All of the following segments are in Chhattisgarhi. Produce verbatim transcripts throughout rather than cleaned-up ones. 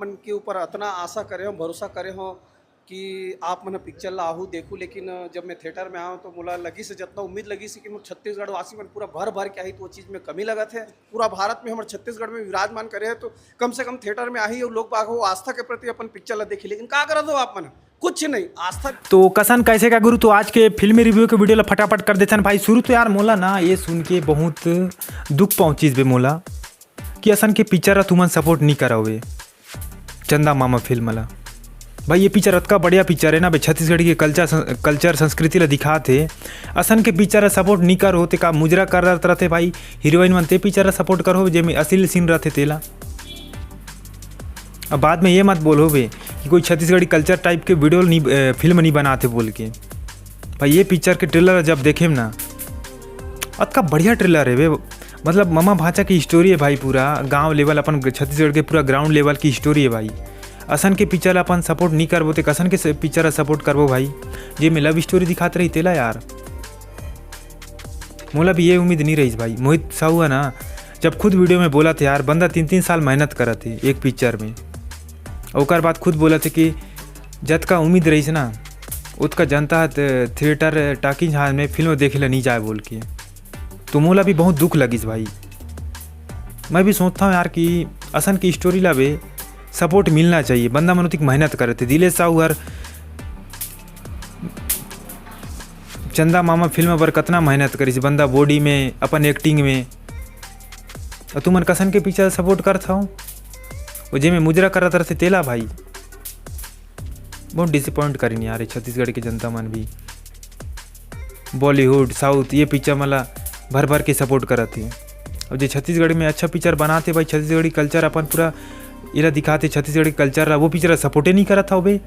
मन के ऊपर अतना आशा करे हों, भरोसा करे हों कि आप मन पिक्चर ला आहू देखू, लेकिन जब मैं थिएटर में आऊँ तो मोला लगिस, जतना उम्मीद लगिस कि मोर छत्तीसगढ़ वासी मन पूरा भर भर के आही, तो वो चीज़ में कमी लगत हे। पूरा भारत में हमर छत्तीसगढ़ में विराजमान करे हे, तो कम से कम थिएटर में आही और लोग बाग हो आस्था के प्रति अपन पिक्चर ला देखी, लेकिन का करत हो आप मन? कुछ नहीं, आस्था। तो कसन कैसे का गुरु, तो आज के फिल्मी रिव्यू के वीडियो ला फटाफट कर देथन भाई शुरू। तो यार मोला ना ये सुन के बहुत दुख पहुँचिस बे मोला कि असन के पिक्चर ला तुमन सपोर्ट नहीं करवे, चंदा मामा फिल्म ला। भाई ये पिक्चर अतका बढ़िया पिक्चर है ना बे, छत्तीसगढ़ के कल्चर, कल्चर संस्कृति ला दिखात हे। असन के पिक्चर ला सपोर्ट नहीं करो ते का मुजरा करत रहते भाई, हीरोइन मन ते पिक्चर ला सपोर्ट करो जेमे अश्लील सीन रहते तेला। अब बाद में ये मत बोलो बे कि कोई छत्तीसगढ़ी कल्चर टाइप के वीडियो नहीं, ए, फिल्म नहीं बनाते बोल के। भाई ये पिक्चर के ट्रेलर जब देखेम ना, अतका बढ़िया ट्रेलर है बे। मतलब ममा भांचा की स्टोरी है भाई, पूरा गांव लेवल अपन छत्तीसगढ़ के पूरा ग्राउंड लेवल की स्टोरी है भाई। असन के पिक्चर ला अपन सपोर्ट नहीं करबो ते कसन के पिक्चर ला सपोर्ट करबो भाई, जेमे लव स्टोरी दिखात रही तेला यार। मोला भी ये उम्मीद नहीं रहीस भाई। मोहित साहू है ना, जब खुद वीडियो में बोलत हे यार, बंदा तीन तीन साल मेहनत करत हे एक पिक्चर में, ओकर बाद खुद बोलत हे कि जतका उम्मीद रहीस ना, उतका जनता ह त-, थिएटर, टॉकीज हॉल में फिल्म देखे ला नहीं जाए बोल के। तो मोला भी बहुत दुख लगिस भाई। मैं भी सोचता हूँ यार कि असन की स्टोरी ला बे सपोर्ट मिलना चाहिए। बंदा मन उतिक मेहनत करत हे। दिलेश साहू हर चंदा मामा फिल्म बर कतना मेहनत करिस बंदा, बॉडी में, अपन एक्टिंग में। और तुमन कसन के पिक्चर सपोर्ट करत हव, वो जेमे मुजरा करत रहते तेला भाई। बहुत डिसअपॉइंट करिन यार ये छत्तीसगढ़ के जनता मन भी। बॉलीवुड, साउथ, ये पिक्चर मन ला भर भर के सपोर्ट करत हे। और जे छत्तीसगढ़ में अच्छा पिक्चर बनाते भाई, छत्तीसगढ़ी कल्चर अपन पूरा एला दिखाते, छत्तीसगढ़ी कल्चर ला, वो पिक्चर ला सपोर्टे नहीं करत हव बे।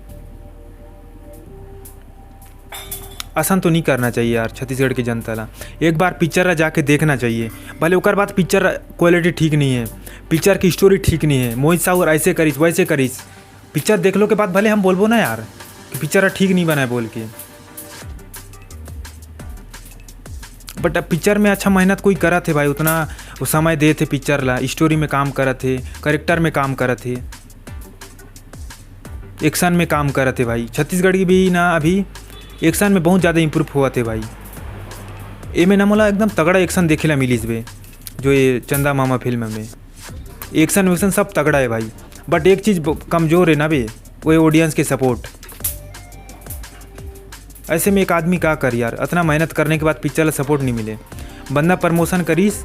असन तो नहीं करना चाहिए यार छत्तीसगढ़ के जनता ला। एक बार पिक्चर ला जाके देखना चाहिए, भले ओकर बाद पिक्चर क्वालिटी ठीक नहीं है, पिक्चर की स्टोरी ठीक नहीं है, मोहित साहू ऐसे करिस वैसे करिस, पिक्चर देखलो के बाद भले हम बोलबो ना यार कि पिक्चर ठीक नहीं बनाए बोल के, बट अब पिक्चर में अच्छा मेहनत कोई करत हे भाई, उतना वो समय देत हे पिक्चर ला, स्टोरी में काम करत हे, करेक्टर में काम करत हे, एक्शन में काम करत हे भाई। छत्तीसगढ़ की भी ना अभी एक्शन में बहुत ज़्यादा इम्प्रूव होवत हे भाई। एमे ना मोला एकदम तगड़ा एक्शन देखे ला मिलिस बे, जो ये चंदा मामा फिल्म में एक्शन वैक्शन सब तगड़ा है भाई। बट एक चीज़ ब-, कमज़ोर है ना बे, वो है ऑडियंस के सपोर्ट। ऐसे में एक आदमी का कर यार, इतना मेहनत करने के बाद पिक्चर ला सपोर्ट नहीं मिले। बंदा प्रमोशन करिस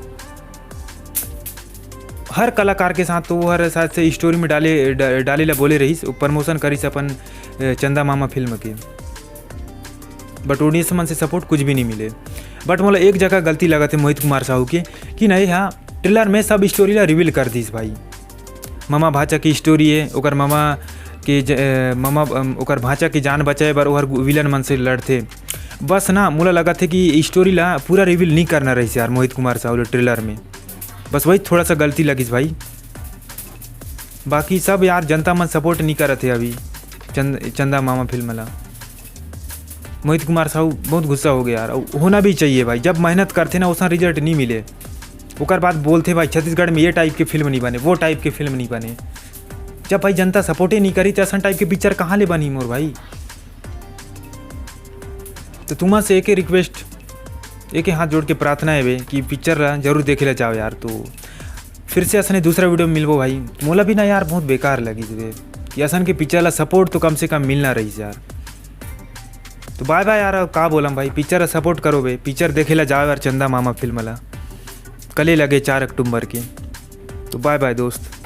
हर कलाकार के साथ, तो वो हर साथ से स्टोरी में डाले, डा-, डाले ला बोले रहिस, वो प्रमोशन करिस अपन, ए, चंदा मामा फिल्म के। बट ऑडियंस मन से सपोर्ट कुछ भी नहीं मिले। बट मोला एक जगह गलती लगत है मोहित कुमार साहू के कि नहीं, हाँ, ट्रेलर में सब स्टोरी ला रिवील कर दिस भाई। ममा भांचा की स्टोरी है, ओकर ममा के ज-, ए, ममा, अम, ओकर भांचा के जान बचाए बर ओहर विलन मन से लड़थे। बस ना, मोला लगत है कि स्टोरी ला पूरा रिवील नहीं करना रहिस यार मोहित कुमार साहू ला ट्रेलर में। बस वही थोड़ा सा गलती लगिस भाई। बाकी सब यार जनता मन सपोर्ट नहीं करत है अभी चंद-, चंदा मामा फिल्म ला। मोहित कुमार साहू बहुत गुस्सा हो गया यार। अउ होना भी चाहिए भाई, जब मेहनत करते ना वैसा रिजल्ट नहीं मिले, ओकर बाद बोलते भाई छत्तीसगढ़ में ये टाइप के फिल्म नहीं बने, वो टाइप के फिल्म नहीं बने। जब भाई जनता सपोर्टे नहीं करी तो ऐसा टाइप के पिक्चर कहाँ ले बनी मोर भाई? तो तुमा से एक रिक्वेस्ट, एक हाथ जोड़ के प्रार्थना है बे कि पिक्चर ला जरूर देखे ला जाओ यार। तो फिर से असने दूसरा वीडियो में मिलबो भाई। मोला भी ना यार बहुत बेकार लगिस बे कि असन के पिक्चर ला सपोर्ट तो कम से कम मिलना रहिस यार। तो बाय बाय यार, अब का बोलम भाई, पिक्चर ला सपोर्ट करो बे, पिक्चर देखे ला जाओ यार चंदा मामा फिल्म ला। कले लगे चार अक्टूबर के। तो बाय बाय दोस्त।